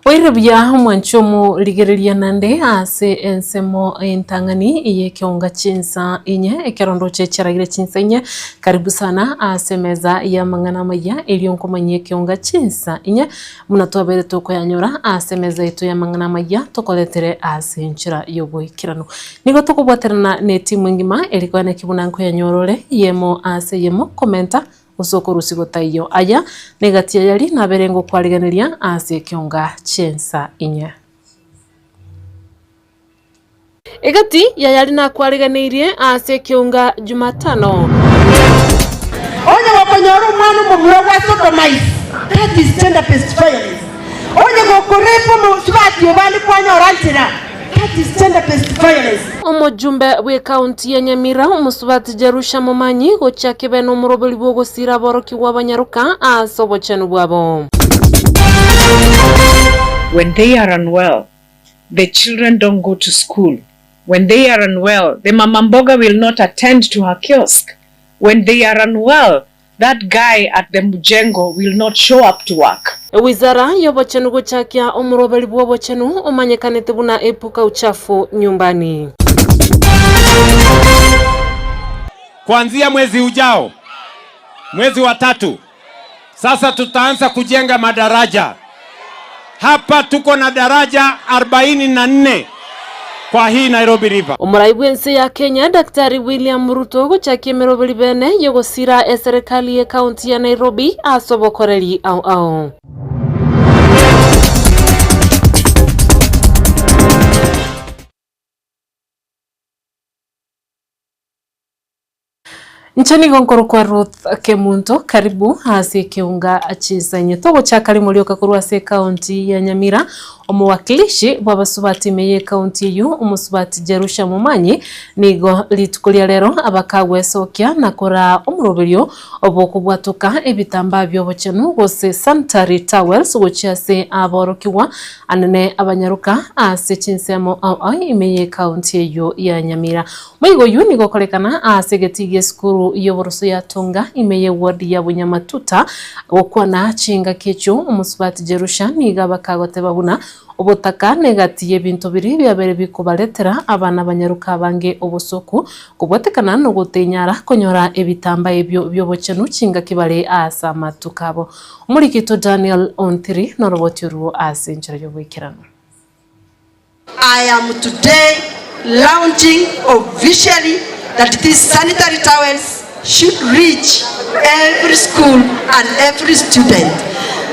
Boire buya omwanchi omorigereria nande ase ensemo entang'ani y'ekeonga chinsa inye, ekero ndoche chiaragire chinsa inye, karibu sana ase emeza y'amang'ana amaya erio nkomanyie ekeonga chinsa inye buna twabeire tokoyanyora ase emeza yaito y'amang'ana amaya tokoretere ase enchera y'oboikeranu. Nigo tokobwaterana netimu engima eri koeneki buna nkoyanyora ore eyemo ase eyemo komenta gose okorusigwa taiyo. Aya negati y'ayari nabere ngokwarigeneria ase ekeonga chi'ensa inye. Egati y'ayari nakwariganeirie ase ekeonga Jumatano. Onye gokonyora omwana omomura gwa sodomize, that is gender based violence. Onye gokorepa omosubati obande kwanyora nchera, That is gender based violence. Omojumbe bw'ekaunti ya Nyamira, Omosubati Jerusha Momanyi, gochia kebe nomoroberi bw'ogosiira aborokigwa abanyaroka ase obochenu bwabo. When they are unwell, the children don't go to school. When they are unwell, the mama mboga will not attend to her kiosk. When they are unwell, That guy at the mujengo will not show up to work. Ewizara y'obochenu gochakia omoroberi bw'obochenu omanyekanete buna Epuka Uchafu Nyumbani. Kuanzia mwezi ujao, mwezi wa tatu, sasa tutaanza kujenga madaraja. Hapa tuko na daraja 44 kwa hii Nairobi River. Omorai bw'ense ya Kenya Daktari William Ruto ogochakia emeroberi bene y'ogosira eserekari y'ecounty ya Nairobi ase obokoreri ao ao. Inche nigo nkorokwa Ruth Kemunto, karibu ase ekeunga chinsanyi. Togochaka rimo rioka korwa ase ecounty ya Nyamira, omowakilishi bw'abasubati ime y'ecounty eyio omosubati Jerusha Momanyi nigo rituko ria rero abakagwesokia na koraa omoroberio bw'okobwatoka ebitambaa bi'obochenu gose sanitary towels gochia ase aborokigwa anene abanyaroka ase chinsemo ao ao ime y'ecounty eyio ya Nyamira. Moigo oyio nigo okorekana ase egetii gi'esukuru y'oboroso ya Tonga ime y'eward ya Bunyamatuta. Gokwana chingaki echio omosubati Jerusha nigo abakagoteba buna obotaka negati y'ebinto biria biabeire bikobaretera abana abanyaroka abange obosoku kobwatekana nogotenyara konyora ebitambaa ebio bi'obochenu chingaki bare ase amatuko abo. Omoriki oito Daniel Ontiri noroboti orwo ase enchera y'oboikeranu. I am today launching officially that these sanitary towels should reach every school and every student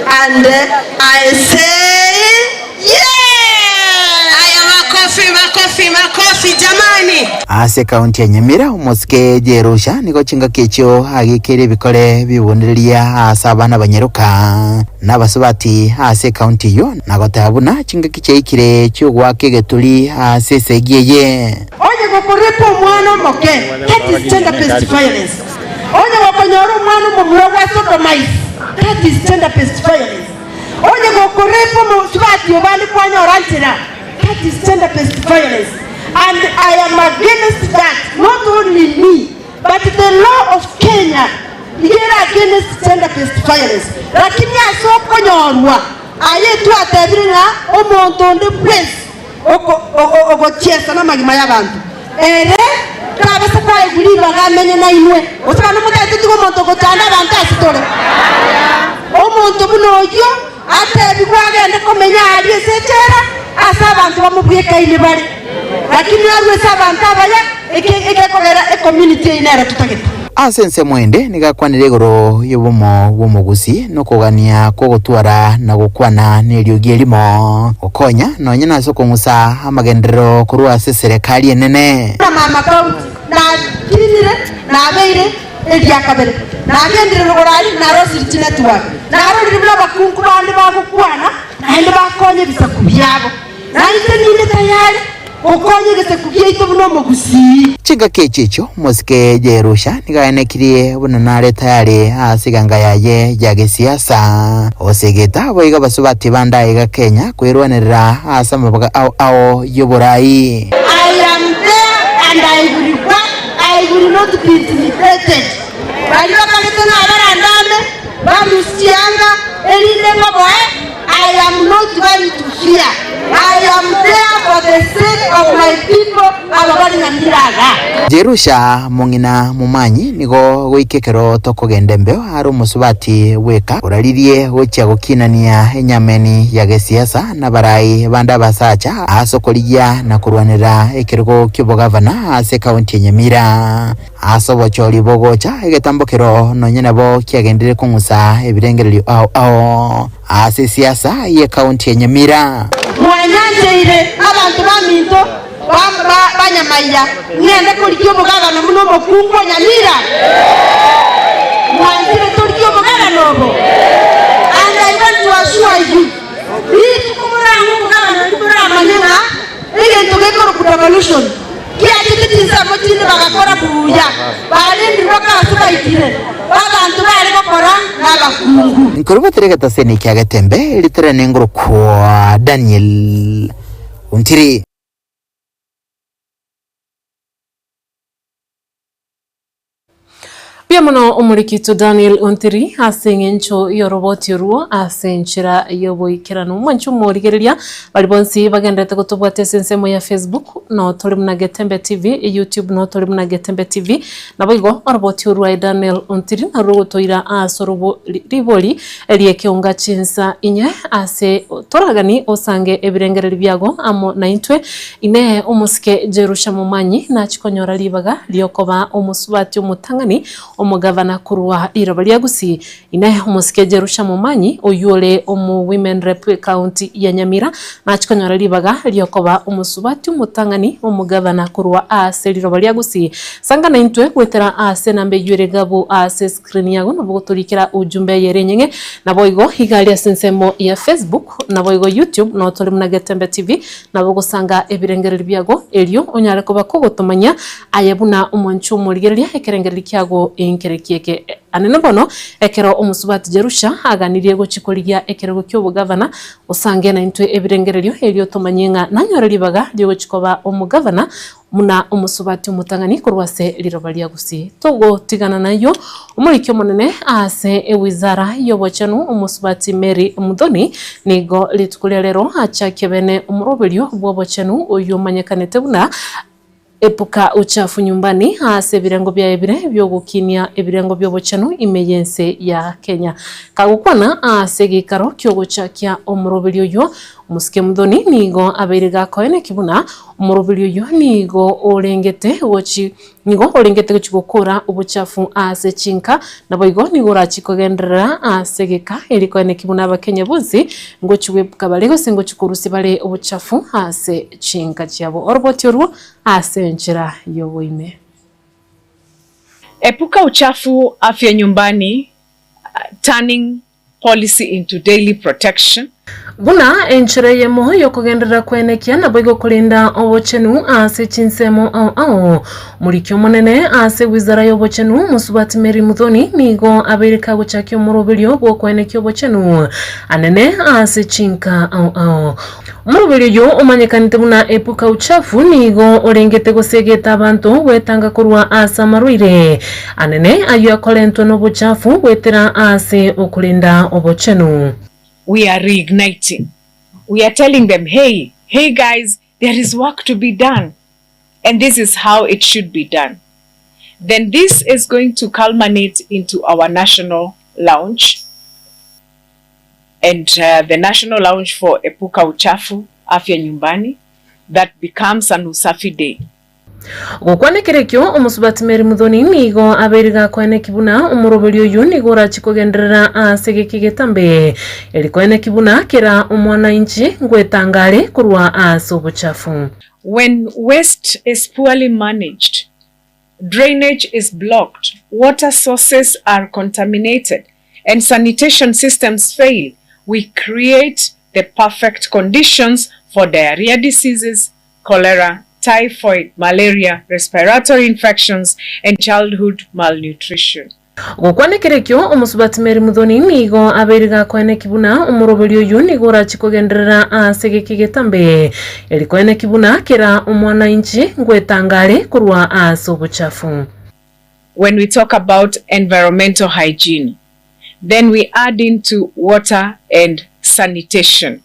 and I say yes! Aya makofi makofi makofi jamani. Ase ekaunti ya Nyamira, omosike Jerusha nigo chingaki echio agekeire ebikore bi'obonereria ase abana abanyaroka. Na abasubati ase ekaunti eyio, na goteba buna chingaki chiaikire chi'ogoaka egeturi ase esegi eye. Onye gokorepa omwana omoke, that is gender based violence. Onye gokonyora omwana omomura gwa sodomize, that is gender based violence. Onye gokorepa omosubati obande kwanyora nchera, that is gender based violence. And I am against that, not only me. But the law of Kenya nigo ere against gender based violence, lakini ase okonyorwa aye twatebire ng'a omonto onde bwensi ogochiesa namagima y'abanto ere tabasa koegwa ribaga amenye nainwe. Gose bande motagete tiga omonto ogochanda abanto ase tore? Omonto buna oyio atebigwe agende komenya aaria ase echela ase abanto bamobwekaine bare, lakini arue ase abanto abaya, eke egekogera ecommunity eye nero totagete. Ase ensemo ende nigo akwanire igoro y'obomo bw'omogusii na okogania kw'ogotwara na gokwana neriogi erimo, gokonya nonya nase okong'usa amagenderero korwa ase eserekari enene. Buna mama county nakinire nabeire eria kabere, nagendire rogoro aria narosirie chinetwork, narorire buna abakungu bande bagokwana naende bakonya ebisaku biabo, nainche ninde tayari gokonya egesaku giaito buna omogusii. Chingaki echi echio omosike Jerusha nigo aenekirie buna nare tayari ase eganga yaye ya gesiasa. Osegete boigo abasubati bande aiga Kenya kwerwanerera ase amabaga ao ao y'oborai. I am there and I will work, I will not be intimidated. Baria bakagete ng'a abarandame, barusie chianga, erinde mbaboe, I am not going to. Nyamira igaa. Jerusha mong'ina momanyi nigo goika ekero tokogenda embeo are omosubati bweka oraririe gochia gokinania enyameni ya gesiasa nabarai bande abasacha ase okorigia na korwanera ekerogo ki'obogavana ase ekaunti ya Nyamira. Ase obochori bogocha egetambo kero nonye nabo kiagenderire kong'usa ebirengererio ao ao ase esiasa y'ekaunti ya Nyamira. Mwanyancheire abanto baminto ba Nyamaiya, ng'ende korigia omogabana buna omokungu o Nyamira? Mwanchire torigie omogabana obo? And I want to assure you, rituko morang'e omogabana oria moramanye ng'a egento gekorokwa devolution kiachete chinsemo chinde bagakora buya, barendirwe ase baikire, abanto bare gokora nabakungu. Nkorubatera egetaseni kia Getembe, ritere nengorokwa Daniel Ontiri. Mbuya mono omorikito Daniel Ontiri ase eng'encho y'oroboti orwo ase enchera y'oboikeranu. Mwanche omorigereria bari bonsi bagenderete gotobwata ase ensemo ya Facebook no tore buna Getembe TV, YouTube no tore buna Getembe TV. Naboigo oroboti orwo aye Daniel Ontiri narwo rogotoira ase orobo ribori ri'ekeonga chinsa inye ase toragani osange ebirengererio biago amo naintwe Inee! Omosike Jerusha momanyi nachie konyora ribaga ri'okoba omosubati omotang'ani omogavana korwa riroba ria Gusii? Inee! Omosike Jerusha momanyi, oyio ore omo Women Rep bw'Ekaunti ya Nyamira, nachie konyora ribaga ri'okoba omosubati omotang'ani omogavana korwa aase riroba ria Gusii? Sanga naintwe goetera aase enamba eyio ere gabu aase escreen yago nabo gotorikera ujumbe eye ere enyeng'e. Naboigo iga aria ase ensemo ya Facebook, naboigo YouTube noo tore buna Getembe TV. Nabo ogosanga ebirengererio biago, erio onyare koba kogotomanya aye buna omwanchi omorigereria ekerengererio kiago inkereki eke. Anene bono, ekero omosubati Jerusha aganirie gochia korigia ekerogo ki'obogavana, osange naintwe ebirengererio, erio tomanye ng'a nanyore ribaga riogochia koba omogavana Buna omosubati omotang'ani korwa ase riroba ria Gusii. Togotigana nayio, omoriki omonene ase ewizara y'obochenu omosubati Mary Muthoni nigo rituko ria rero achakia bene omoroberio bw'obochenu oyio omanyekanete buna Epuka Uchafu Nyumbani ase ebirengo biaye bire biogokinia ebirengo bi'obochenu ime y'ense ya Kenya. Kagokwana ase egeikaro kiogochakia omoroberio oyio, Omosike Muthoni nigo abeire gakoeneki buna Omoroberi oyio nigo orengete gochi nigo orengete gochi gokora obochafu ase chinka, naboigo nigo orachi kogenderera ase egeka eri koeneki buna Abakenya bonsi ngochi gwepuka bare gose ngochi korusia bare obochafu ase chinka chiabo. Oroboti orwo ase enchera y'oboime. Epuka uchafu afya nyumbani, turning policy into daily protection. Buna enchera eyemo y'okogenderera kwenekia naboigo korinda obochenu ase chinsemo ao ao. Omoriki omonene ase wizara y'obochenu, Mosubati Mary Muthoni, nigo abeire kagochakia omoroberio bw'okoenekia obochenu anene ase chinka ao ao. Omoroberio oyio omanyekanete buna Epuka Uchafu nigo orengete gosegeta abanto gwetanga korwa ase amarwaire anene ayio akorentwa nobochafu goetera ase okorenda obochenu. We are reigniting, we are telling them hey, hey guys there is work to be done and this is how it should be done. Then this is going to culminate into our national launch and the national launch for Epuka Uchafu Afya Nyumbani that becomes an Usafi Day. Gokwana ekero ekio, omosubati Mary Muthoni nigo abeire gakoeneki buna omoroberi oyio nigo orachie kogenderera ase egeka egetambe, eri koeneki buna kera omwanainchi ngwetanga are korwa ase obochafu. When waste is poorly managed, drainage is blocked, water sources are contaminated, and sanitation systems fail, we create the perfect conditions for diarrhea diseases, cholera, typhoid, malaria, respiratory infections, and childhood malnutrition. Gokwana ekero ekio, omosubati Mary Muthoni nigo abeire gakoeneki buna omoroberi oyio nigo orachie kogenderera ase egeka egetambe, eri koeneki buna kera omwanainchi ngwetanga are korwa ase obochafu. When we talk about environmental hygiene, then we add into water and sanitation.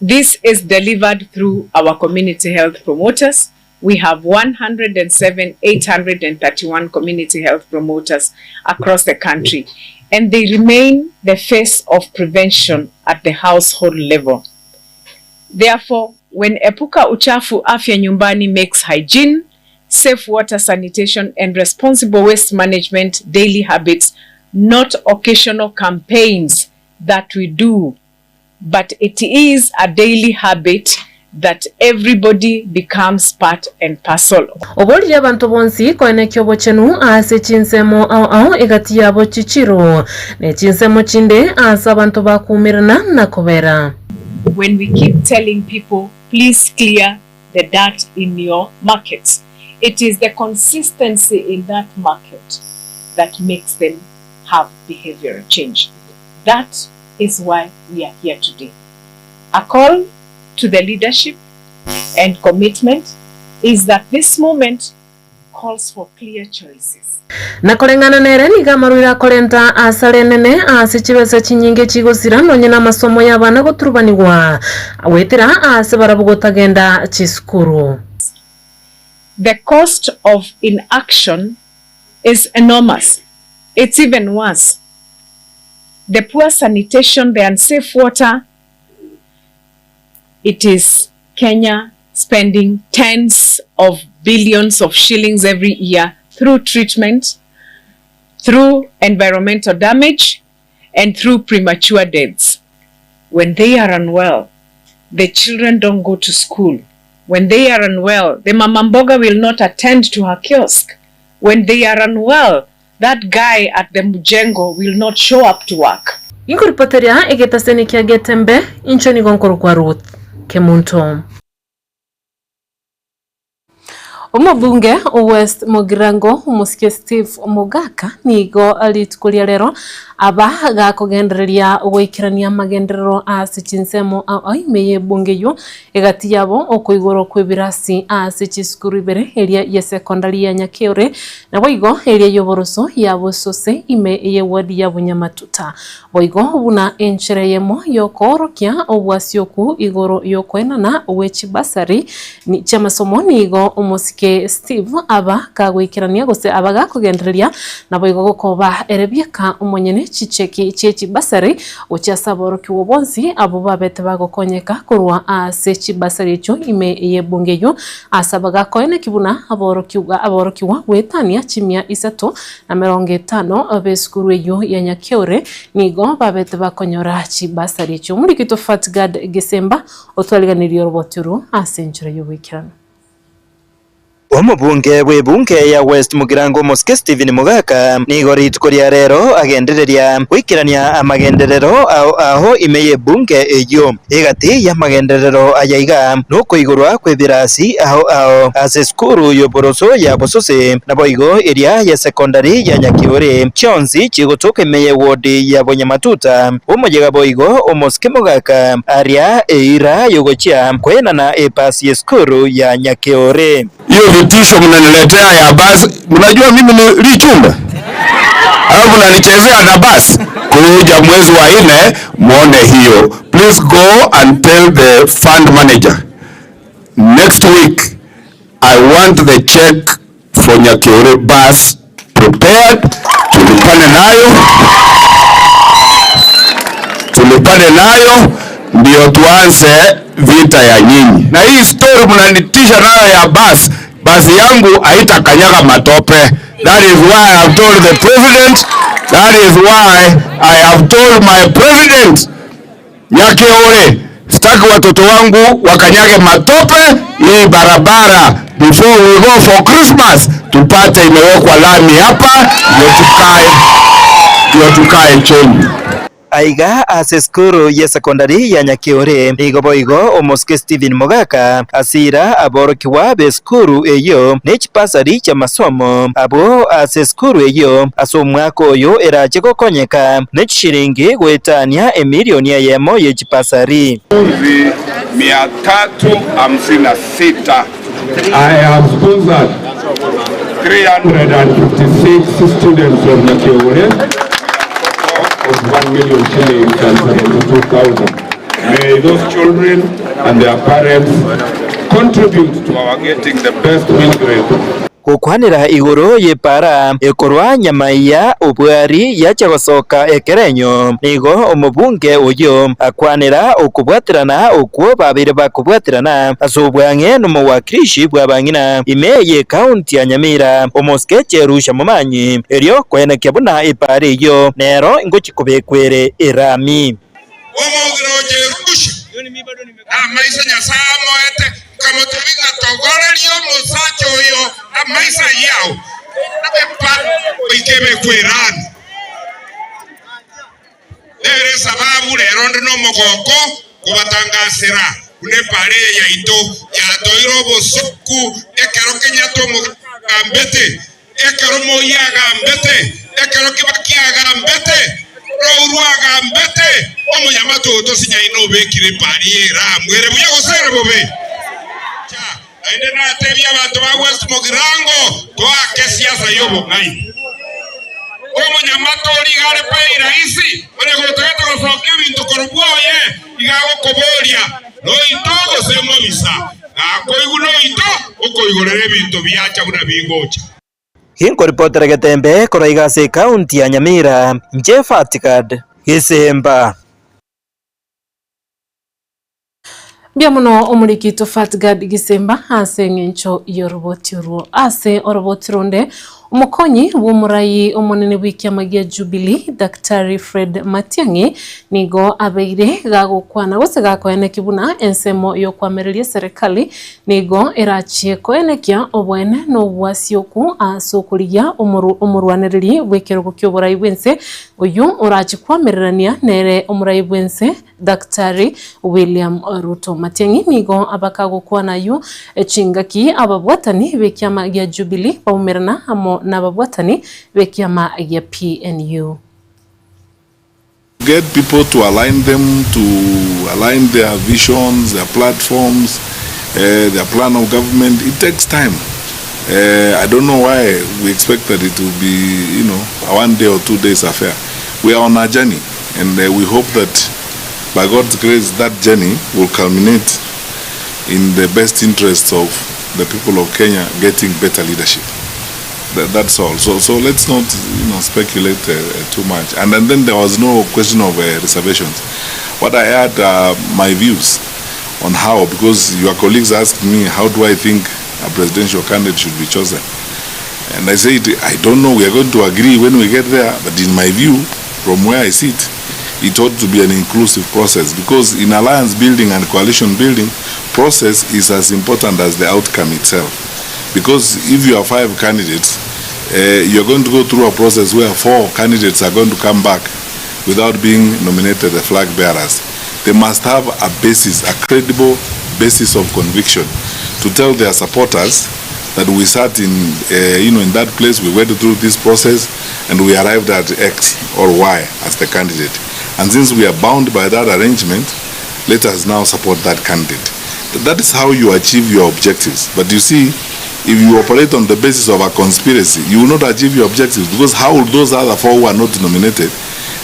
This is delivered through our community health promoters. We have 107 831 community health promoters across the country and they remain the face of prevention at the household level. Therefore, when Epuka Uchafu Afya Nyumbani makes hygiene, safe water sanitation and responsible waste management daily habits, not occasional campaigns that we do, but it is a daily habit that everybody becomes part and parcel of. Oborie abanto bonsi koenekia obochenu ase chinsemo ao ao egati yabo chichiro, ne chinsemo chinde aase abanto bakuumerana na kobera. When we keep telling people please clear the dirt in your markets, it is the consistency in that market that makes them have behavioural change. That is why we are here today. A call to the leadership and commitment is that this moment calls for clear choices. Na koreng'ana nere nigo amarwaire akorenta asara enene ase chibesa chinyinge chigosira nonya namasomo y'abana goturubanigwa goetera ase barabwo gotagenda chisukuru. The cost of inaction is enormous, it's even worse the poor sanitation, the unsafe water, it is Kenya spending tens of billions of shillings every year through treatment, through environmental damage, and through premature deaths. When they are unwell, the children don't go to school. When they are unwell, the mama mboga will not attend to her kiosk. When they are unwell, that guy at the mujengo will not show up to work. Inkoripoteria egetaseni kia Getembe, inche nigo nkorokwa Ruth Kemunto. Omobunge o West Mugirango omosike Steve Mogaka nigo rituko ria rero aba gakogendereria goikerania amagenderero ase chinsemo ao ime y'ebunge eyio egati yabo okoigorwa kw'ebirasi ase chisukuru ibere eria ye secondary ya Nyakeore naboigo eria y'oboroso ya Bosose ime y'eward ya Bunyamatuta. Boigo buna enchera eyemo y'okoorokia obwasioku igoro y'okoenana gwe chibasari chi'amasomo nigo omosike Steve aba kagoikerania gose aba gakogendereria naboigo gokoba ere bieka omonyene chicheki chie chibasari gochia ase aborokigwa bonsi abwo babete bagokonyeka korwa ase chibasari echio ime y'ebunge eyio ase abagakoeneki buna aborokigwa goetania chimia isato 50 b'esukuru eyio ya Nyakeore nigo babete bakonyora chibasari echio. Omoriki oito Fatgard Gesemba otwariganirie oroboti orwo ase enchera y'ogoikeranu. Omobunge bw'ebunge ya West Mugirango Omosike Stephen Mogaka nigo rituko ria rero agendereria goikerania amagenderero ao ao ime y'ebunge eyio. Egati y'amagenderero aya iga nokoigorwa kw'ebirasi ao ao ase esukuru y'oboroso ya Bosose naboigo eria y'esekondari ya Nyakiore, chionsi chigotoka ime y'ewodi ya Bonyamatuta. Omoyega boigo omosike Mogaka aria eira y'ogochia koenana epasi y'esukuru ya Nyakiore. Hiyo vitisho mnaniletea ya basi, mnajua mimi ni Lichumba, alafu mnanichezea na basi. Kuja mwezi wa nne muone hiyo. Please go and tell the fund manager next week I want the check for Nyakiore bus prepared, tulipane nayo, tulipane nayo ndio tuanze vita ya nyinyi. Na hii story mnanitisha nayo ya basi, basi yangu haitakanyaga matope. That is why I have told the president, that is why I have told my president Nyakeore, sitaki watoto wangu wakanyage matope hii barabara. Before we go for Christmas tupate imewekwa lami hapa, ndio tukae, ndio tukae chini. Aiga ase esukuru y'esekondari ya Nyakeore nigo boigo omosike Stephen Mogaka asira aborokigwa b'esukuru eyio ne chibasari chi'amasomo abwo ase esukuru eyio ase omwaka oyo erache gokonyeka ne chishiringi goetania emilioni eyemo ye chibasari. Wanafunzi 356. I have sponsored 356 students from Nyakeore of 1 million shillings and 72,000. May those children and their parents contribute to our getting the best win rate. Gokwanera igoro y'epaara ekorwa nyamaiya obwari yachia gosoka ekerenyo, nigo omobunge oyio akwanera okobwaterana okwo babeire bakobwaterana ase obwang'e nomowakilishi bw'abang'ina ime y'ekaunti ya Nyamira, omosike Jerusha Momanyi, erio koenekia buna epaara eyio nero ingochia kobekwa ere erami. Omong'ina o Jerusha, namaiso Nyasae amoete, nkamotebia ng'a togorerie omosacha oyo amaiso ayio ao, abe mpaka goika ebekwe erami. Nere esababu rero onde nomogoko kobatangasera buna epaara eye yaito yatoire obosoku ekero Kenyatta omogaka agambete. Ekero Moi agambete, ekero Kibaki agambete, ekero Uhuru agambete, omonyamatoto sinyaina obekire epari y'eramu ere buya gose ere bobe. Cha, naende natebie abanto ba West Mugirango, toake siasa y'obong'aini. Omonyamato oria iga are bei rahisi, onye gotagete gosokia ebinto korwa bwoye, iga agokoboria, Noito gose mobisa? Nakoigwa noito okoigorera ebinto biacha buna bigocha. Ginkoripotera Getembe korwa iga ase ekaunti ya Nyamira, inche Fatigad Gisemba. Mbuya mono omoriki oito Fatgad Gisemba ase eng'encho y'oroboti orwo. Ase oroboti ronde, omokonyi bw'omorai omonene bw'ekiama gia Jubilee, Daktari Fred Matiang'i, nigo abeire gagokwana gose gakoenekia buna ensemo y'okoamereria eserekari nigo erachie koenekia oboene na obwasioku ase okorigia omorwanereri bw'ekerogo ki'oborai bw'ense, oyio orachie koamererania nere omorai bw'ense Daktari William Ruto. Matiang'i nigo abakagokwana ayio chingaki ababwatani b'ekiama gia Jubilee baumerana amo nababwatani b'ekiama gia PNU. Get people to align them, to align their visions, their platforms, their plan of government, it takes time. I don't know why we expect that it will be, you know, a one day or 2 days affair. We are on a journey and we hope that by God's grace that journey will culminate in the best interests of the people of Kenya getting better leadership. That's all. So let's not speculate too much. And then there was no question of reservations. What I had my views on how, because your colleagues asked me, how do I think a presidential candidate should be chosen? And I said, I don't know, we are going to agree when we get there, but in my view, from where I sit, it ought to be an inclusive process because in alliance building and coalition building, process is as important as the outcome itself. Because if you have five candidates, you're going to go through a process where four candidates are going to come back without being nominated the flag bearers. They must have a basis, a credible basis of conviction to tell their supporters that we sat in, you know, in that place, we went through this process, and we arrived at X or Y as the candidate. And since we are bound by that arrangement, let us now support that candidate. That is how you achieve your objectives. But you see, if you operate on the basis of a conspiracy, you will not achieve your objectives because how will those other four who are not nominated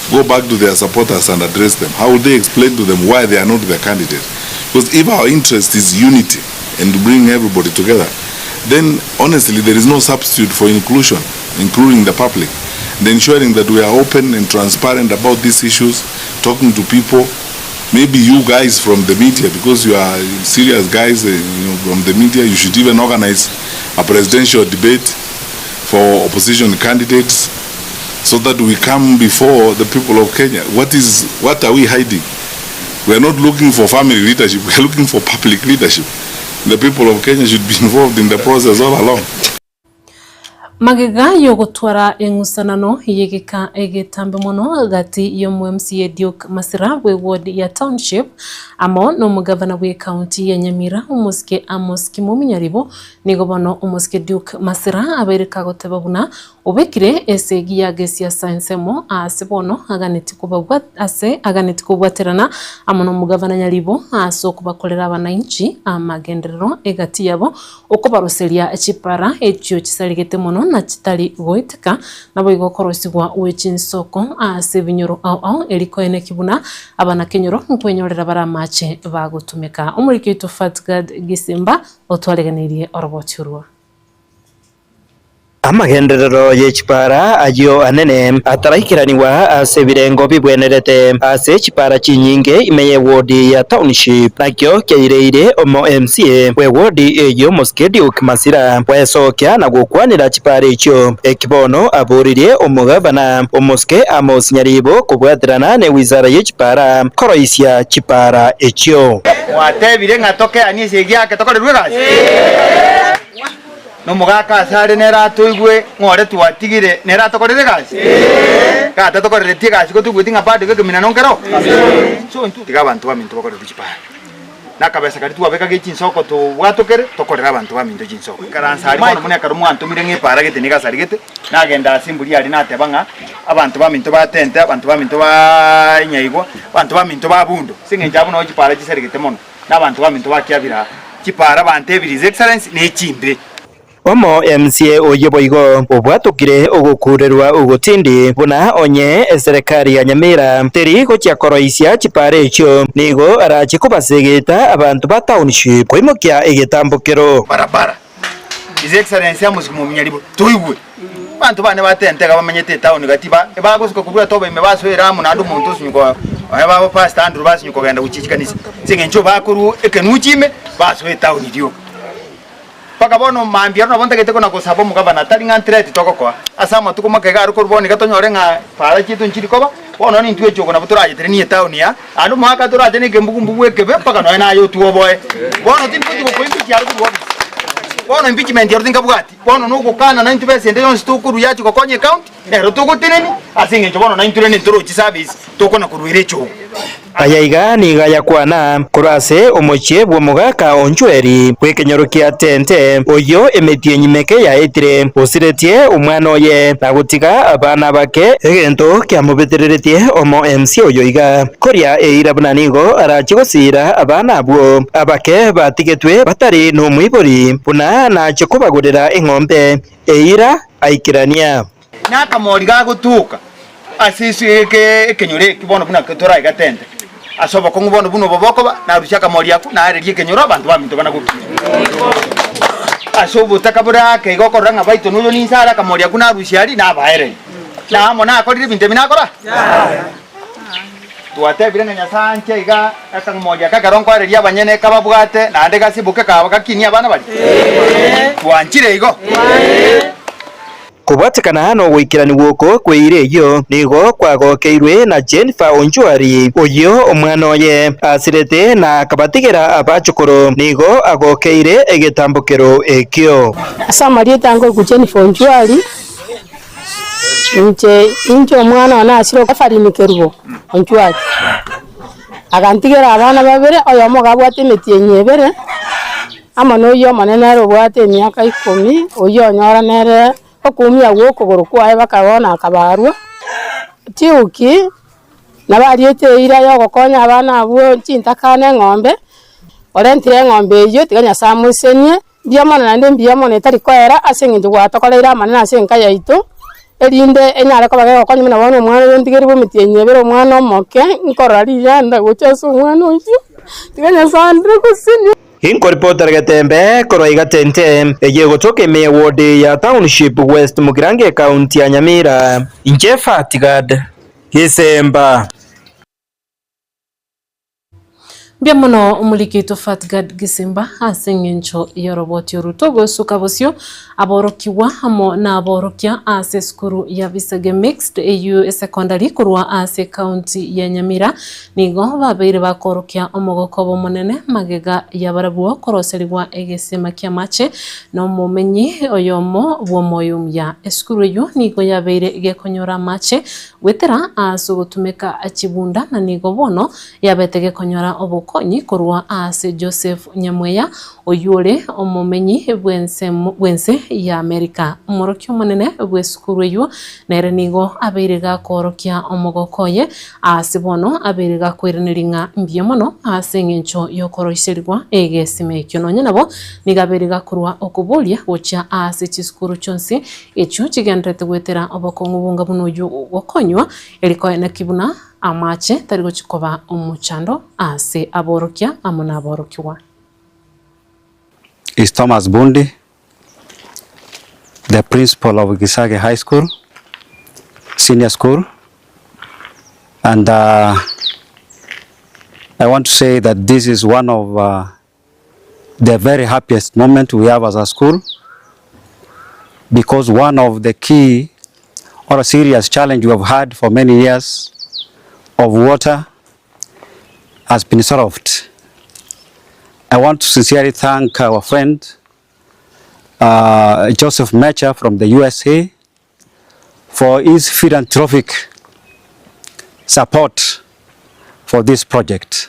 go back to their supporters and address them? How will they explain to them why they are not the candidate? Because if our interest is unity and to bring everybody together, then honestly there is no substitute for inclusion, including the public. And ensuring that we are open and transparent about these issues, talking to people, maybe you guys from the media, because you are serious guys from the media, you should even organize a presidential debate for opposition candidates so that we come before the people of Kenya. What are we hiding? We are not looking for family leadership, we are looking for public leadership. The people of Kenya should be involved in the process all along. Magega y'ogotwara eng'usanano y'egeka egetambe mono gati y'omo MCA Duke Masira bwe ward ya Township amo n'omogavana bwe county ya Nyamira omosike Amos Kimumi Nyaribo nigo bono omosike Duke Masira abeire kagoteba buna. Obekire esegi ya gesiasa ensemo aase bono aganetie kobabwa ase aganetie kobwaterana amo nomogavana Nyaribo ase okobakorera abanainchi amagenderero egati yabo okobaroseria chipara echio chisarigete mono na chitari goeteka naboigo okorosigwa gwe chinsoko ase ebinyoro ao ao eri koeneki buna abanakenyoro nkwenyorera bare amache bagotumeka. Omoriki oito Fatgard Gisimba otwareganeirie oroboti orwo. Amagenderero ye chipara ayio anene ataraikeraniwa ase ebirengo bibwenerete ase chipara chinyinge ime y'ewodi ya Township. Nakio kiaireire omo MCA bw'ewodi eyio Mosike Duke Masira gwesokia na gokwanera chipara echio. Eki bono aboririe omogavana Omosike Amos Nyaribo kobwaterana ne wizara ye chipara koroisia chipara echio. Mwatebire ng'a tokeanie esegi ake tokorerwe egasi? Nomogaka ase are nere atoigwe ng'a ore twatigire nere atokorere egasi? Gatatokoreretie egasi gotoigweti ng'a bado gekeminano nkero? So intwe tiga abanto baminto bakorerwe chipara. Na akabesa karia twabeka ge chinsoko tobwatokere tokorere abanto baminto chinsoko. Ikaransa aria bono buna ekero mwantomire ng'a epara gete nigo asarigete, nagenda ase emburi aria nateba ng'a abanto baminto ba Tente, abanto baminto ba Nyaigwa, abanto baminto ba Bundo, ase eng'encho abwo nao chipara chisarigete mono. Na abanto baminto bakiabira chipara bantebirie, His Excellency nechimbe. Omo MCA oyio boigo obwatokire ogokurerwa ogotindi buna onye eserekari ya Nyamira teri gochia koroisia chipara echio nigo arache kobasegeta abanto ba township koimokia egetambokero. Barabara. His Excellency Amos Muminyaribo toigwe. Abanto bane ba Tentega bamenyete etown gati ba bagosuka korwa etoba ime basoere amo naende omonto osinyuka onye babo Pastor Andrew basinyuka kogenda gochia chikanisa ase eng'encho bakorwa ekenuchi ime basoa etown rioka. Mpaka bono mambia aro nabo ntagete kona gosaba omogabana tari ng'a nthreat togokoa ase amatuko make iga aria korwa bono iga tonyore ng'a para chiaito nchiri koba bono nintwe echogo nabo torayeteranie etown aa naende omogaka torache na ekembugumbugu ekebe mpaka nonye naye otwoboe. Bono tindi gochi gokoimpeach aro korwa office. Bono impeachment ero tinkabwati. Bono nogokana naintwe besa ende yonsi tokorua yachi gokonya ecounty, nero togotenenia ase eng'encho bono naintwe rende ntorochi service tokona koruera echogo. Aya iga nigo ayakwana korwa ase omochie bw'omogaka o Nchweri bw'ekenyoro kia Tente, oyio emetienyi meke yaetire, osiretie omwana oye na gotiga abana bake, egento kiamobetereretie omo MC oyo iga koria eira buna nigo arache gosiira abana abwo abake batigetwe batari nomoibori, buna nache kobagorera eng'ombe eira aikerania. Na akamori gagotuka ase ekenyoro eke bono buna toraegatente ase obokong'u bono buna obo bokoba, narusie akamori akwo, naererie ekenyoro abanto baminto bana gokina. Ase obotaka bore ake iga okorora ng'a baito noyo ninse are akamori akwo narusie aria, nabaererie. Na amo nakorire ebinto ebi nakora? Twatebire ng'a Nyasae anche iga akamori aka ekero nkoereria abanyene kababwate naende gasiboke kaba gakinie abana baria? Twanchire igo? Kobwatekana nogoikeranigwa oko kw'eira eyio nigo kwagokeirwe na Jennifer Onchwari, oyio omwana oye asirete na akabatigera abachokoro, nigo agokeire egetambokero ekio. Ase amarieta angoku Jennifer Onchwari, inche inche omwana one asire Ephraim Kerubo Onchwari, agantigera abana babere, oyomo iga abwate emetienyi ebere. Amo noyio omonene ere obwate emiaka ikomi, oyio onyora nere okoumia gw'okogoro kwaye bakabona akabarwa. Chiuki nabariete eira y'ogokonya abana abwo chintaka na eng'ombe, orentire eng'ombe eyio tiga Nyasae amoisenie, mbuya mono naende mbuya mono etari koera ase eng'encho gwatokoreire amanene ase enka yaito, erinde enyare koba gegokonya buna bono omwana oyo ntigerwe emetienyi ebere omwana omoke, nkorora riganda gocha ase omwana oyio, tiga Nyasae andire gosenia. Inkoripotera getembe korwa iga Tente, eyio egotoka ime ye ward ya Township West Mugirango ekaunti ya Nyamira. Inche Fatgad Gisemba. Mbuya mono omoriki oito Fatgad Gisimba ase eng'encho y'oroboti oru togosuka bosio aborokigwa amo naborokia ase esukuru ya Bisege Mixed eyio esekondari korwa ase ekaunti ya Nyamira Nigo babeire bakoorokia omogoko bw'Omonene magega y'abarabwo koroserigwa egesima ki'amache nomomenyi oyomo bw'omoyo omuya. Esukuru eyio nigo yabeire gekonyora amache goetera ase ogotumeka chibunda na nigo bono yabete gekonyora obo. obokonyi korwa ase Joseph Nyamweya oyio ore omomenyi bw'ensemo bw'ense ya Amerika. Omorokia omonene bw'esukuru eyio nere nigo abeire gakoorokia omogoko oye ase bono abeire gakoiraneria ng'a mbuya mono ase engencho y'okoroiserigwa egesima ekio. Nonya nabo nigo abeire gakorwa okoboria gochia ase chisukuru chionsi echio chigendererete goetera obokong'u bonga buna oyio gokonywa erikoe naki buna amache tari gochia koba omochando ase aborokia amo naborokigwa. Is Thomas Bundi, the principal of Gisage High School, Senior School, and uh, I want to say that this is one of uh, the very happiest moment we have as a school because one of the key or a serious challenge we have had for many years of water has been solved. I want to sincerely thank our friend uh, Joseph Mecha from the USA for his philanthropic support for this project.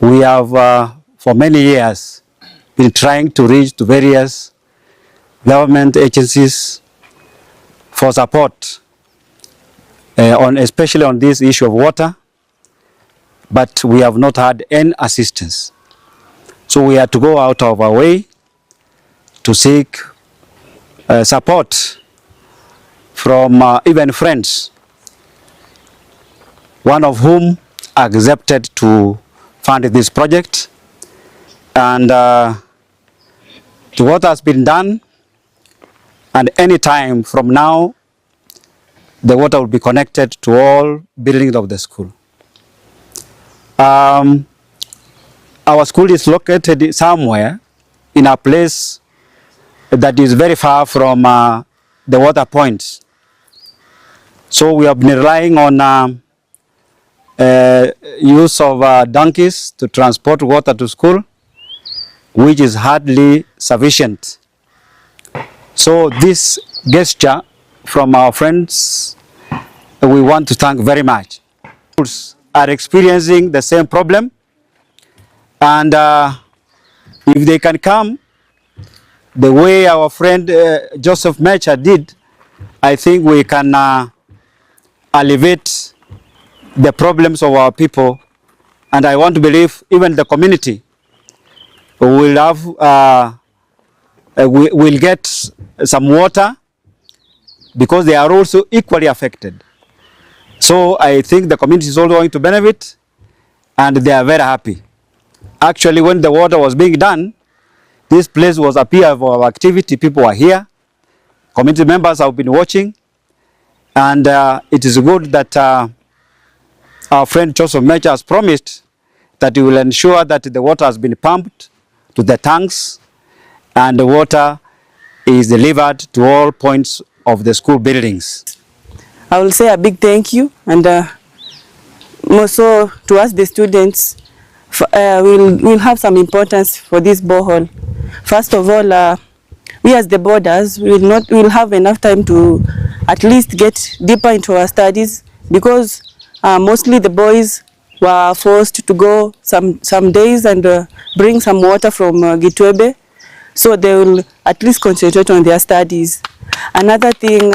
We have uh, for many years been trying to reach to various government agencies for support uh, on especially on this issue of water but we have not had any assistance. So we had to go out of our way to seek uh, support from uh, even friends, one of whom accepted to fund this project. And uh, to what has been done, and any time from now, the water will be connected to all buildings of the school. Um, our school is located somewhere in a place that is very far from uh, the water points. So we have been relying on uh, uh, use of uh, donkeys to transport water to school, which is hardly sufficient. So this gesture from our friends, we want to thank very much. Are experiencing the same problem and uh, if they can come the way our friend uh, Joseph Mecha did, I think we can uh, alleviate the problems of our people. And I want to believe even the community will have uh, uh, we will get some water because they are also equally affected. So I think the community is also going to benefit and they are very happy. Actually, when the water was being done, this place was a peer of our activity. People were here. Community members have been watching. And uh, it is good that uh, our friend Joseph Mecha has promised that he will ensure that the water has been pumped to the tanks and the water is delivered to all points of the school buildings. I will say a big thank you and uh, more so to us the students uh, we'll, we'll have some importance for this borehole. First of all, uh, we as the boarders will not will have enough time to at least get deeper into our studies because uh, mostly the boys were forced to go some, some days and uh, bring some water from uh, Gitwebe so they will at least concentrate on their studies. Another thing,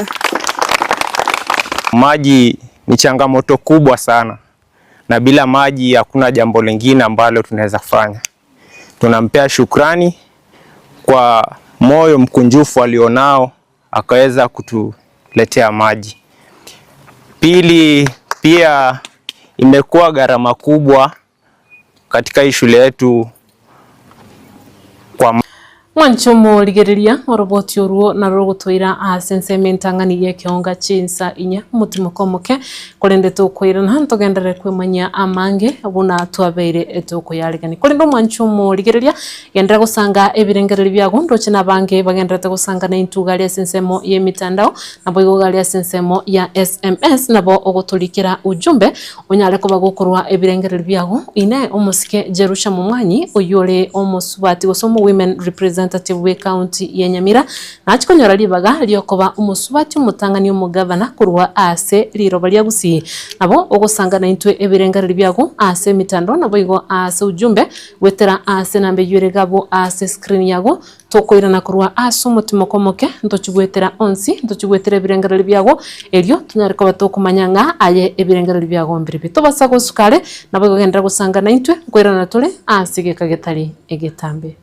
maji ni changamoto kubwa sana, na bila maji hakuna jambo lingine ambalo tunaweza kufanya. Tunampea shukrani kwa moyo mkunjufu alionao akaweza kutuletea maji. Pili, pia imekuwa gharama kubwa katika hii shule yetu kwa Mwanche omorigereria oroboti orwo naro rogotoira ase ensemo entang'ani ya ekeonga chinsa inya omotimoko omoke korende tokoirana ntogenderere kwemanyia amange buna twabeire tokoyaregani korende omwanche omorigereria genderera gosanga ebirengereri biago ndoche na abange bagendererete gosanga na intwe gari ase ensemo ya emitandao nabo igo gari ase ensemo ya SMS nabo ogotorikera ujumbe onyare koba gokorwa ebirengereri biago ine omosike Jerusha Momwanyi oyio ore omosubati gose omo women representative. Representative bw'ecounty ya Nyamira nachi konyora ribaga riokoba omosubati omotang'ani omogavana korwa ase riroba ria Gusii. Nabo ogosanga naintwe ebirengererio biago ase emitandao naboigo ase ujumbe goetera ase enamba eyio ere gabo ase screen yago. Tokoirana korwa ase omotimoko omoke, ntochigwetera onsi, ntochigwetera ebirengererio biago, erio tonyare koba tokomanya ng'a aye ebirengererio biago mbiribi. Tobasa gosuka are, naboigo genderera gosanga naintwe, nkoirana tore ase egeka getari egetambe.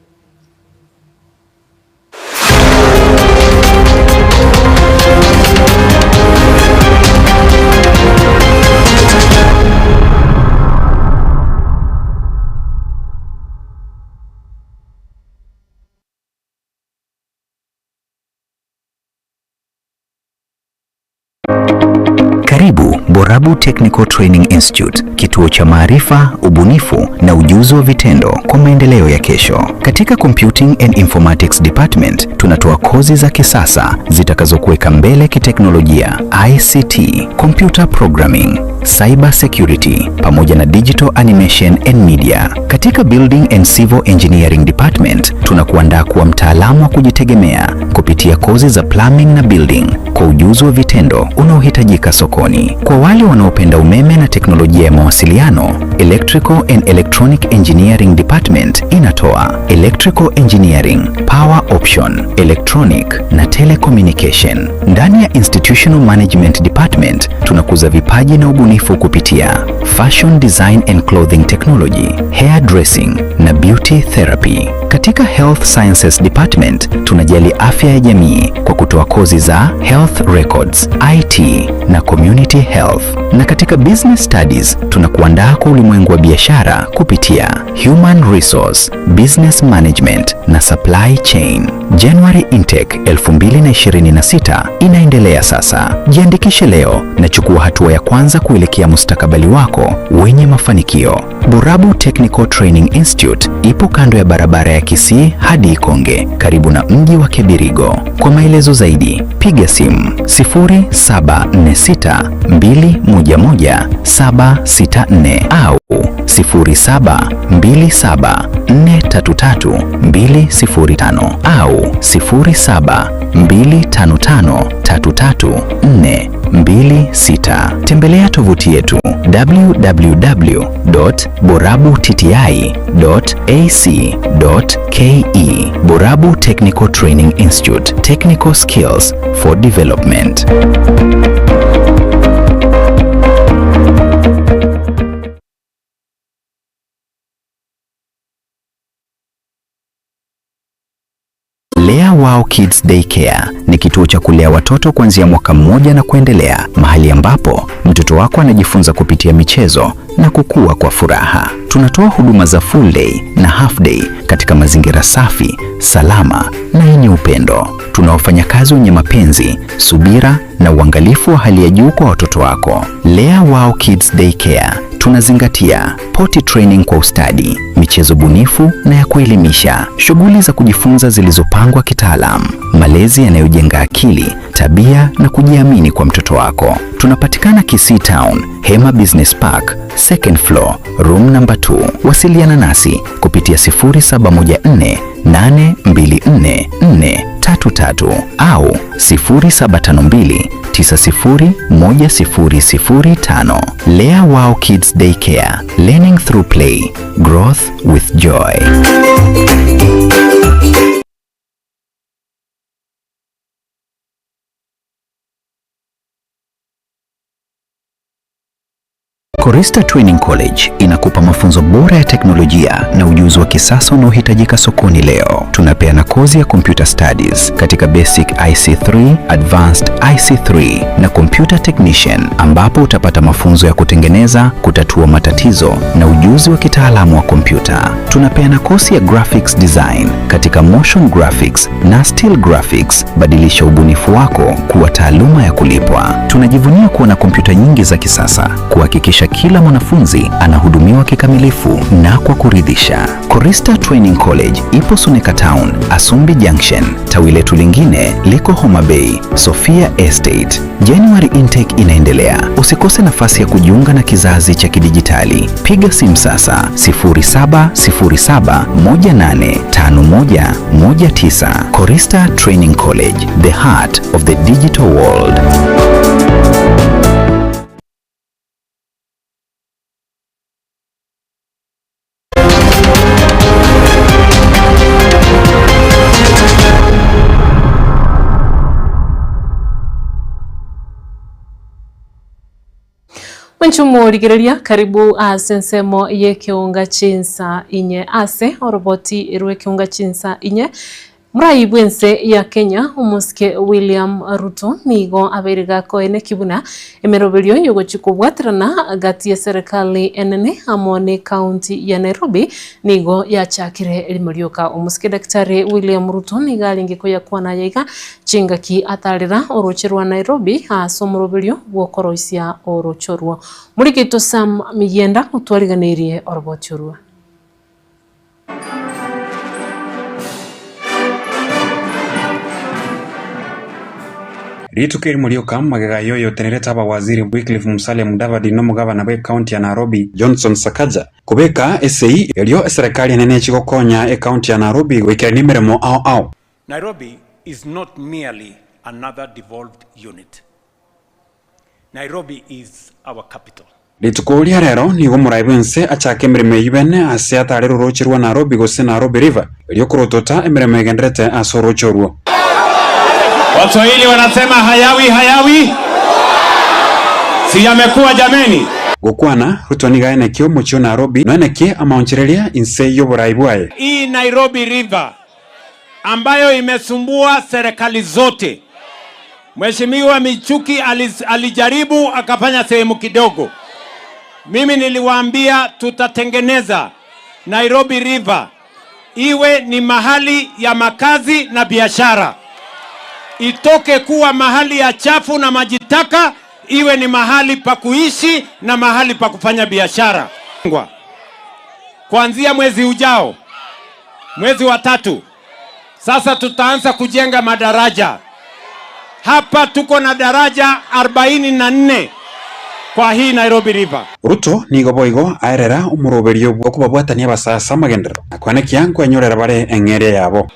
Karibu Borabu Technical Training Institute, kituo cha maarifa, ubunifu na ujuzi wa vitendo kwa maendeleo ya kesho. Katika Computing and Informatics Department tunatoa kozi za kisasa zitakazokuweka mbele kiteknolojia, ICT, computer programming, cyber security pamoja na digital animation and media. Katika Building and Civil Engineering Department tunakuandaa kuwa mtaalamu wa kujitegemea kupitia kozi za plumbing na building kwa ujuzi wa vitendo unaohitajika sokoni. Kwa wale wanaopenda umeme na teknolojia ya mawasiliano, Electrical and Electronic Engineering Department inatoa Electrical Engineering, Power Option, Electronic na Telecommunication. Ndani ya Institutional Management Department tunakuza vipaji na ubunifu kupitia Fashion Design and Clothing Technology, Hair Dressing na Beauty Therapy. Katika Health Sciences Department tunajali afya ya jamii kwa kutoa kozi za Health Records, IT na Community Health. Na katika Business Studies tunakuandaa kwa ulimwengu wa biashara kupitia Human Resource, Business Management na Supply Chain. January Intake 2026 inaendelea sasa. Jiandikishe leo na chukua hatua ya kwanza kuelekea mustakabali wako wenye mafanikio. Borabu Technical Training Institute ipo kando ya barabara ya Kisii hadi Ikonge, karibu na mji wa Kebirigo. Kwa maelezo zaidi, piga simu 0746 211 764 au 0727 433 205 au 0725 533 426. Tembelea tovuti yetu www.borabutti.ac.ke. Borabu Technical Training Institute, Technical Skills for Development. Lea Wow Kids Daycare ni kituo cha kulea watoto kuanzia mwaka mmoja na kuendelea, mahali ambapo mtoto wako anajifunza kupitia michezo na kukua kwa furaha. Tunatoa huduma za full day na half day katika mazingira safi, salama na yenye upendo. Tuna wafanyakazi wenye mapenzi, subira na uangalifu wa hali ya juu kwa watoto wako. Lea Wow Kids Daycare tunazingatia potty training kwa ustadi, michezo bunifu na ya kuelimisha, shughuli za kujifunza zilizopangwa kitaalam, malezi yanayojenga akili, tabia na kujiamini kwa mtoto wako. Tunapatikana Kisii Town, Hema Business Park, second floor, room number 2. Wasiliana nasi kupitia 0714 824 433 au 0752 901005. Lea Wow Kids Daycare, learning through play, growth with joy. Korista Training College inakupa mafunzo bora ya teknolojia na ujuzi wa kisasa unaohitajika sokoni leo. Tunapeana kozi ya computer studies katika basic IC3, advanced IC3 na computer technician, ambapo utapata mafunzo ya kutengeneza, kutatua matatizo na ujuzi wa kitaalamu wa kompyuta. Tunapeana kozi ya graphics design katika motion graphics na still graphics. Badilisha ubunifu wako kuwa taaluma ya kulipwa. Tunajivunia kuwa na kompyuta nyingi za kisasa kuhakikisha kila mwanafunzi anahudumiwa kikamilifu na kwa kuridhisha. Korista Training College ipo Suneka Town, Asumbi Junction. Tawi letu lingine liko Homa Bay, Sofia Estate. January intake inaendelea. Usikose nafasi ya kujiunga na kizazi cha kidijitali. Piga simu sasa 0707185119. Korista Training College, the heart of the digital world. Mwenche omorigereria karibu ase ensemo y'ekeunga chinsa inye ase oroboti rw'ekeunga chinsa inye Morai bw'ense ya Kenya omosike William Ruto nigo abeire gakoeneki buna emeroberio yogochia kobwaterana gati y'eserekari enene amo ne county ya Nairobi nigo yachakire rimo rioka. Omosike Daktari William Ruto nigo arenge koyakwana ayaiga chingaki atarera oroche rwa Nairobi ase omoroberio bw'okoroisia oroche orwo. Morikito Sam Miyienda otwariganeirie oroboti orwo. Rituko erimo rioka magega y'oyotenerete abawaziri Wycliffe Musalia Mudavadi na omogabana bw'ecounty ya Nairobi Johnson Sakaja kobeka esegi erio eserekari enene echi gokonya ecounty ya Nairobi goikerania emeremo ao ao. Nairobi is not merely another devolved unit. Nairobi is our capital. Rituko ria rero nigo omorai bw'ense achake emeremo eyio bene ase atare rorooche rwa Nairobi gose Nairobi River, erio korotota emeremo egenderete ase orooche orwo. Waswahili wanasema hayawi hayawi si yamekuwa jameni. Gokwana, Ruto nigo aenekie omochie o Nairobi noenekie amaonchereria inse y'oborai bwaye. Hii Nairobi River ambayo imesumbua serikali zote. Mheshimiwa Michuki alijaribu akafanya sehemu kidogo. Mimi niliwaambia tutatengeneza Nairobi River iwe ni mahali ya makazi na biashara, itoke kuwa mahali ya chafu na maji taka, iwe ni mahali pa kuishi na mahali pa kufanya biashara. Kuanzia mwezi ujao, mwezi wa tatu, sasa tutaanza kujenga madaraja. Hapa tuko na daraja 44 kwa hii Nairobi River. Ruto nigo boigo aerera omoroberio bw'okobabwatania abasasa amagenderero na koenekia nkwenyorera bare eng'eria yabo.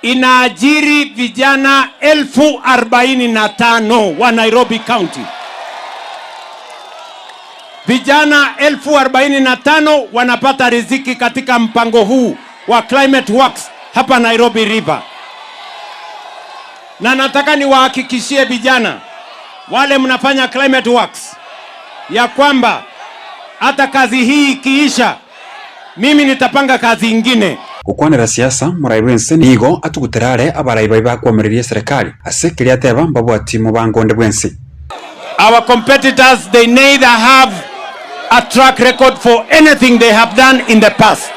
Inaajiri vijana 45,000 wa Nairobi County. Vijana 45,000 wanapata riziki katika mpango huu wa Climate Works hapa Nairobi River. Na nataka niwahakikishie vijana wale mnafanya Climate Works ya kwamba hata kazi hii ikiisha, mimi nitapanga kazi ingine. Gokwanera siasa, morai bwense nigo atugutera are abarai baria bakwomereria eserekari ase keria ateba mbabwati mobango onde bwensi. Our competitors, they neither have a track record for anything they have done in the past.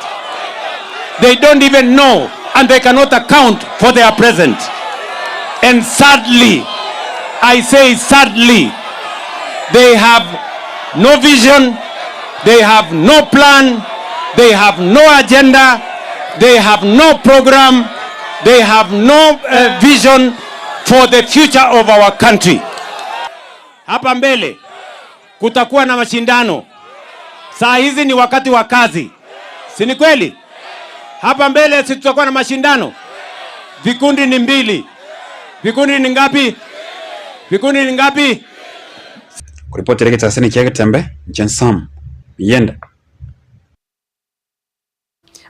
They don't even know and they cannot account for their present. And sadly, I say sadly, they have no vision, they have no plan, they have no agenda, they have no program, they have no vision for the future of our country. Hapa mbele kutakuwa na mashindano. Saa hizi ni wakati wa kazi, si ni kweli? Hapa mbele si tutakuwa na mashindano? Vikundi ni mbili. Vikundi ni ngapi? Vikundi ni ngapi? Kuripoti egetaseni kia Getembe, Jenson Miyenda.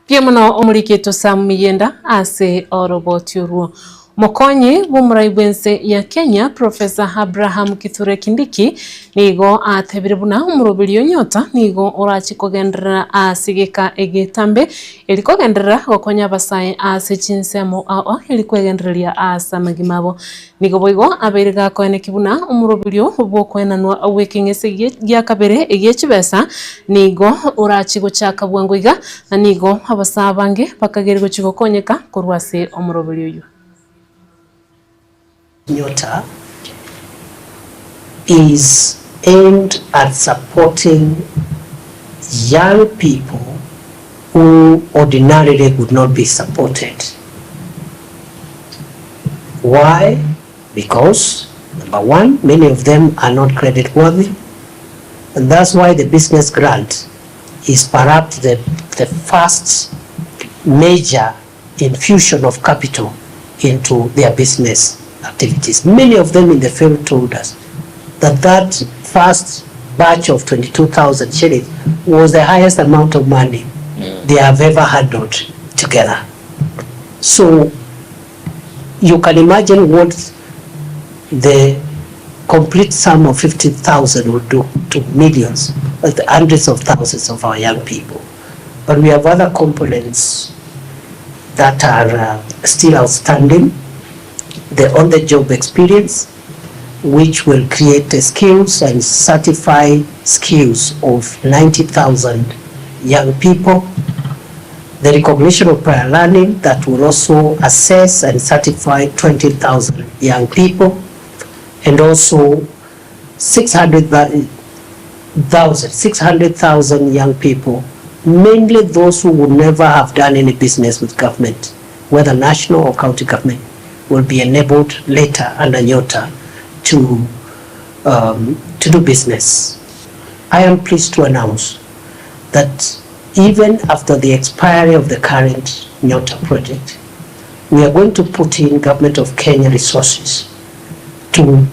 Mbuya mono omorikito Sam Miyenda ase oroboti orwo. Mokonyi bw'omorai bw'ense ya Kenya Professor Abraham Kithure Kindiki nigo atebire buna omoroberi onyota nigo orachi kogenderera ase geka egetambe eri kogenderera gokonya abasae ase chinsemo ao eri kwegendereria ase amagima abo. Nigo boigo abeire gakoeneki buna omoroberio bw'okoenanwa bw'ekeng'ese gia kabere egie chibesa nigo orachi gochaka bwango iga na nigo abasae abange bakagere gochi gokonyeka korwa ase omoroberi oywo. Nyota is aimed at supporting young people who ordinarily would not be supported. Why? Because, number one, many of them are not credit worthy, and that's why the business grant is perhaps the, the first major infusion of capital into their business activities. Many of them in the field told us that that first batch of 22,000 shillings was the highest amount of money they have ever handled together. So you can imagine what the complete sum of 50,000 would do to millions, hundreds of thousands of our young people. But we have other components that are still outstanding. The on-the-job experience, which will create the skills and certify skills of 90,000 young people. The recognition of prior learning that will also assess and certify 20,000 young people, and also 600,000 600,000 young people, mainly those who would never have done any business with government, whether national or county government, will be enabled later under Nyota to, to do business. I am pleased to announce that even after the expiry of the current Nyota project, we are going to put in Government of Kenya resources to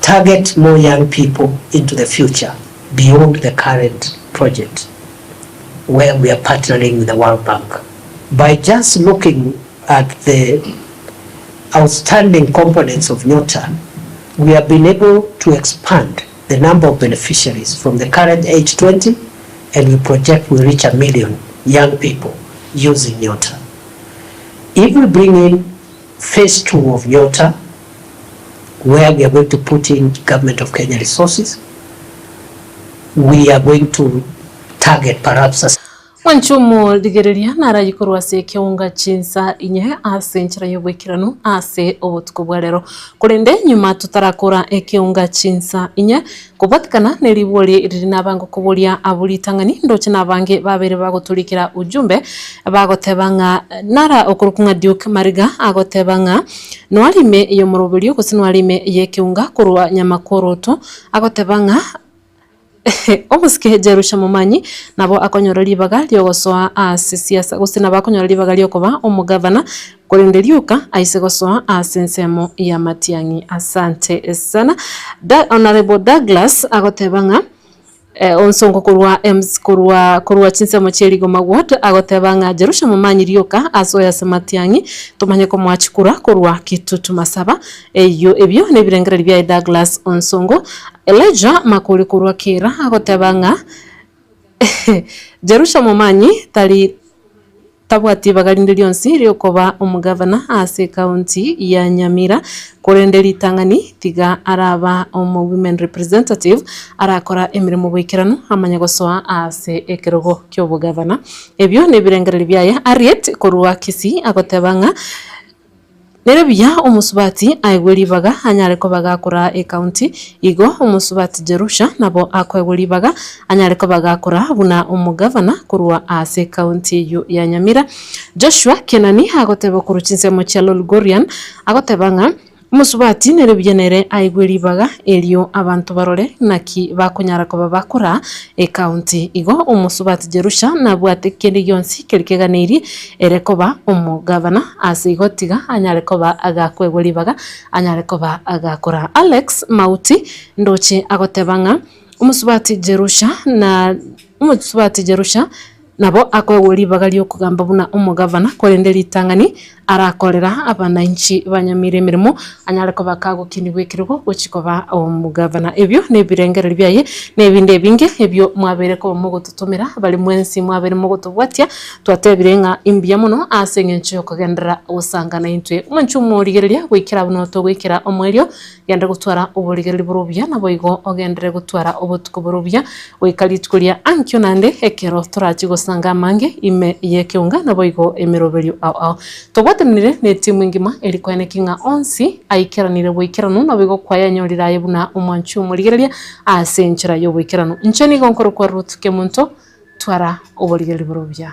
target more young people into the future beyond the current project where we are partnering with the World Bank. By just looking at the outstanding components of Nyota, we have been able to expand the number of beneficiaries from the current age 20, and we project we reach a million young people using Nyota. If we bring in phase 2 of Nyota, where we are going to put in Government of Kenya resources, we are going to target perhaps a Mwanche omorigereria narayie korwa ase ekeunga chinsa inye ase enchera y'oboikeranu ase obotuko bwa rero. Korende nyuma totarakora ekeunga chinsa inye, kobwatikana ne ribori riri nabange okoboria abwo ritang'ani, ndoche nabange babere bagotorikera ujumbe bagoteba ng'a nara okorokwa ng'a Duke Mariga agoteba ng'a noarime y'omoroberio gose noarime y'ekeunga korwa Nyamakoroto agoteba ng'a Omosike Jerusha Momanyi nabo akonyora ribaga riogosoa ase siasa gose nabo akonyora ribaga riokoba omogavana korende rioka aise gosoa ase ensemo ya Matiang'i. Asante sana. Da, Honorable Douglas agoteba ng'a eh, onsongo korwa MC korwa korwa chinsemo chie Rigoma Ward agoteba ng'a Jerusha Momanyi rioka asoe ase Matiang'i tomanye komoa chikura korwa Kitutu Masaba. Eyio ebio nebirengererio biaye Douglas Onsongo. Elijah Makori korwa Kira agoteba ng'a Jerusha Momanyi tari tabwati ibaga rinde rionsi riokoba omogavana ase ecounty ya Nyamira korende ritang'ani tiga araba omo women representative arakora emeremo boikeranu amanye gosoa ase ekerogo kiobogavana. Ebio nebirengererio biaye Harriet korwa Kisii agoteba ng'a Nere buya omosubati aegwe ribaga anyare koba gakoraa ecounty, igo omosubati Jerusha nabo akoegwa ribaga anyare koba gakoraa buna omogavana korwa ase ecounty eyio ya Nyamira. Joshua Kenani agoteba korwa chinsemo chia Lolgorian agoteba ng'a Omosubati nere buya nere aigwe ribaga erio abanto barore naki bakonyara koba bakoraa ecounty. Igo omosubati Jerusha nabwate kende gionsi keria keganeirie ere koba omogavana, ase igo tiga anyare koba agakoegwa ribaga anyare koba agakoraa. Alex Mauti ndoche agoteba ng'a omosubati Jerusha na omosubati Jerusha Nabo akoegwa ribaga ri'okogamba buna omogavana, korende ritang'ani arakorera abananchi ba Nyamira emeremo, anyare koba kagokinigwa ekerogo gochia koba omogavana. Ebio nebirengererio biaye, na ebinde ebinge ebio mwabeire koba mogototomera, baria mwensi mwabeire mogotobwatia, twatebire ng'a imbuya mono ase eng'encho y'okogenderera gosanga naintwe. Mwanche omorigereria goikera abwo noo togoikera omoerio, Genda gotwara oborigereria bore obuya, naboigo ogenderere gotwara obotuko bore obuya, goika rituko ria ankio naende ekero torachi gose. Togosanga amange ime y'ekeunga naboigo emeroberio ao ao. Tobwatanire netimu engima eri koeneki ng'a onsi aikeranire boikeranu naboigo kwayanyorire aye buna omwanchi omorigereria ase enchera y'oboikeranu. Inche nigo nkorokwa Ruth Kemunto, twara oborigereria bore obuya.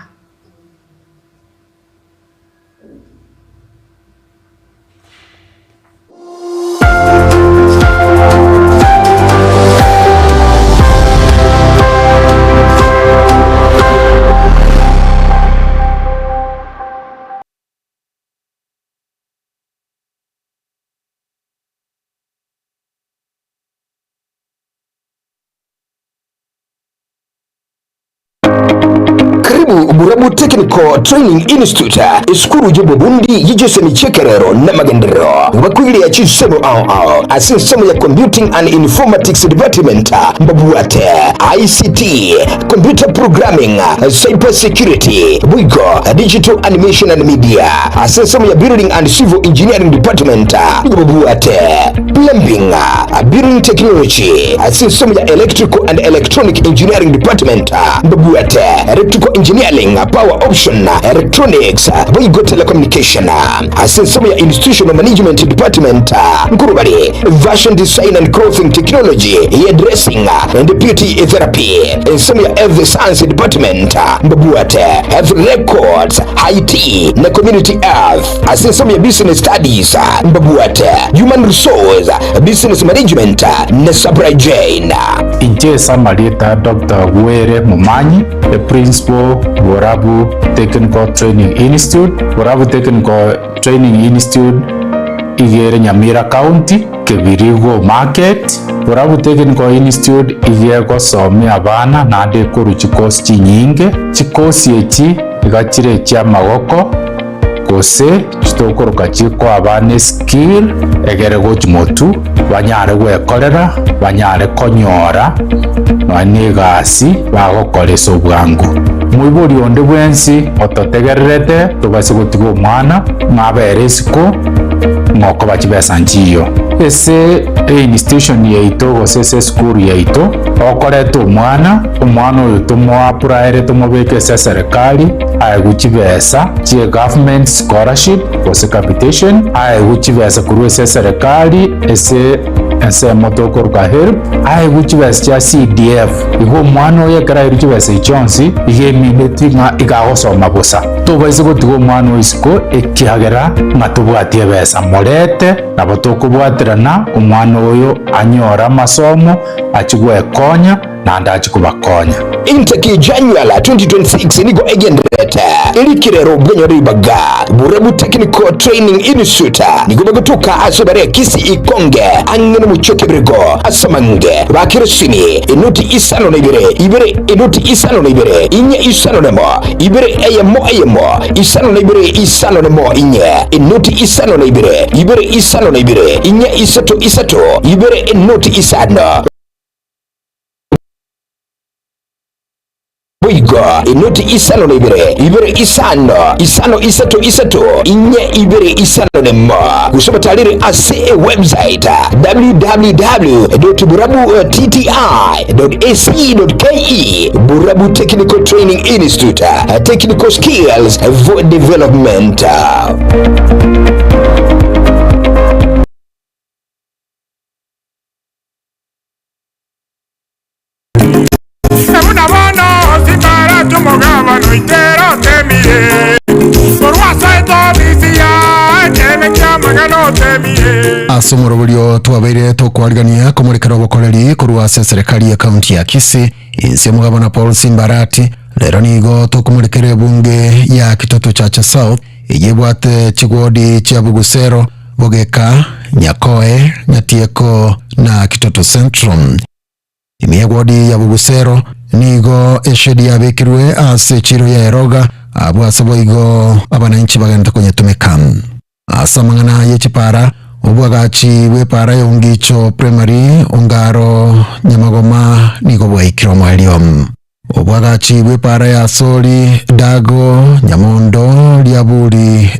Karibu Burabu Technical Training Institute, esukuru y'obobundi y'echisemi chi'ekerero n'amagenderero. Bakoiria chinsemo ao ao ase ensemo ya Computing and Informatics Department mbabwate ICT, Computer Programming, Cyber Security, boigo Digital Animation and Media. Ase ensemo ya Building and Civil Engineering Department nigo babwate Plumbing, Building Technology. Ase ensemo ya Electrical and Electronic Engineering Department mbabwate Electrical Engineering, Power Option, Electronics, boigo Telecommunication. Ase ensemo ya Institutional Management Department nkorwa bare Fashion Design and Clothing Technology, Hairdressing and Beauty Therapy. Ensemo ya Health Science Department mbabwate Health Records, IT na Community Health. Ase ensemo ya Business Studies mbabwate Human Resource, Business Management na Supply Chain. Inche ase amarieta Doctor Gwere Momanyi, the Principal, Borabu Technical Training Institute. Borabu Technical Training Institute iga ere Nyamira County, Kebirigo Market. Borabu Technical Institute iga egosomia abana naende ekorwa chikosi chinyinge. Chikosi echi iga chire echiamagoko gose chitokoroka chikoa abana eskill egere gochi motu banyare gwekorera banyare konyora nonya na egasi bagokora ase obwango. Moibori onde bwensi ototegererete tobase gotiga omwana ng'a abere isiko ng'a okoba chibesa nchiyo. Ase einstitution yaito gose ase esukuru yaito okoreta omwana, omwana oyo tomoapuraere tomobeke ase eserekari aegwe chibesa chie government scholarship gose capitation, aegwe chibesa korwa ase eserekari ase ensemo tokoruka HELB, aegwe chibesa chia CDF. Igo omwana oyo ekero aerwe chibesa echi chionsi, iga emineti ng'a iga agosoma bosa. Tobaisa gotiga omwana oyo isiko ekiagera ng'a tobwati ebesa. Morete nabo tokobwaterana omwana oyo anyore amasomo, achie gwekonya naende achie kobakonya. Intake January 2026 nigo egendererete erikire bw'enyoro ribaga. Borabu Technical Training Institute nigo bagotoka ase bare Kisii Ikonge ang'e nomochie o Kebirigo ase amange ba kerosini enoti isano na ibere ibere enoti isano na ibere inye isano nemo ibere eyemo eyemo isano na ibere isano nemo inye enoti isano na ibere ibere isano na ibere inye isato isato ibere enoti isano. Boigo enoti isano na ibere, ibere isano, isano isato isato, inye ibere isano nemo. Gose obatarere ase ewebsite www.burabuttti.ac.ke. Burabu Technical Training Institute, Technical Skills for Development. Buna bono simbarachwe omogabane oitera otemire, korwa ase etobisi ya ekeene ki'amang'ana otemire. Ase omoroberio twabeire tokwarigania komorekera obokoreri korwa ase eserekari ye county ya Kisii inse omogabana Paul Simbarati rero nigo tokomorekera ebunge ya Kitutu Chache South eyio ebwate chigwodi chia Bugusero, Bogeka, Nyakoe, Nyatieko na Kitutu Central. Ime y'egwodi ya Bogusero nigo eshedi yabekirwe ase echiiro ya Eroga, abwo ase boigo abananchi bagente konyetumeka. Ase amang'ana ye chipara, obwagachi bw'epara ya Ongicho Primary, Ongaro, Nyamagoma nigo bwaikire omoerio. Obwagachi bw'epara ya Sori, Dago, Nyamondo, Riaburi.